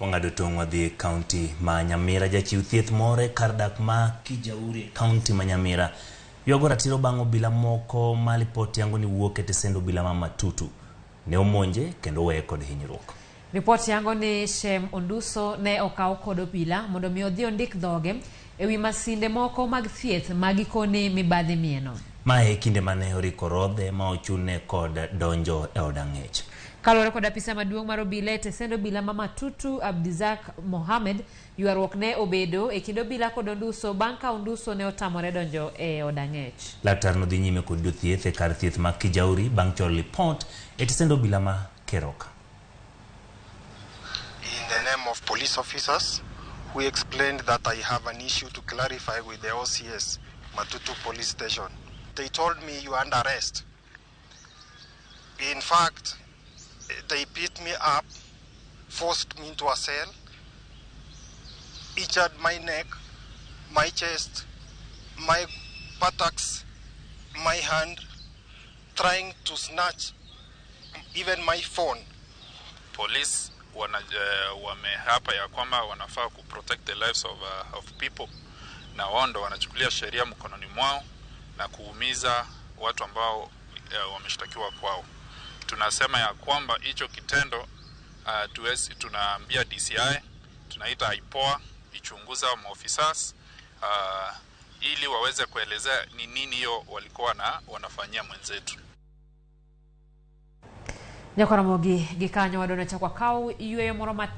Wang'ado tong' wadhi e kaunti ma Nyamira. Jachiw thieth moro e kar dak ma Kijauri e kaunti ma Nyamira ywago ratiro bang' obila moko ma lipot yango ni wuok e tesend obila ma Matutu ne omonje kendo oweye kod hinyruok. Ripot yango ni Shem Onduso ne okaw kod obila mondo mi odhi ondik dhoge ewi masinde moko mag thieth ma gikoni mibadhi mieno. Mae e kinde mane oriko rodhe ma ochune kod donjo e od ang'ech. Kaluwore kod apisa maduong' mar obila e tesend obila ma Matutu Abdizak Mohamed, ywaruok ne obedo e kind obila kod Onduso bang' ka Onduso ne otamore donjo e od ang'ech. Laktar nodhi nyime kod yudo thieth e kar thieth ma Kijauri bang' chwalo lipot e tesend obila ma Keroka. In the name of police officers who explained that I have an issue to clarify with the OCS, Matutu Police Station. They told me, "You are under arrest." In fact, they beat me up, forced me into a cell, injured my neck, my chest, my buttocks, my hand, trying to snatch even my phone. Police wameapa ya kwamba wanafaa ku protect the lives of people, na wao ndo wanachukulia sheria mkononi mwao na kuumiza watu ambao wameshtakiwa kwao. Tunasema ya kwamba hicho kitendo tunaambia DCI, tunaita IPOA ichunguza maofisas ili waweze kuelezea ni nini hiyo walikuwa na wanafanyia mwenzetu. Nyakwaramogi gikanyo wadwano chakwa kaw yweyo moro matin.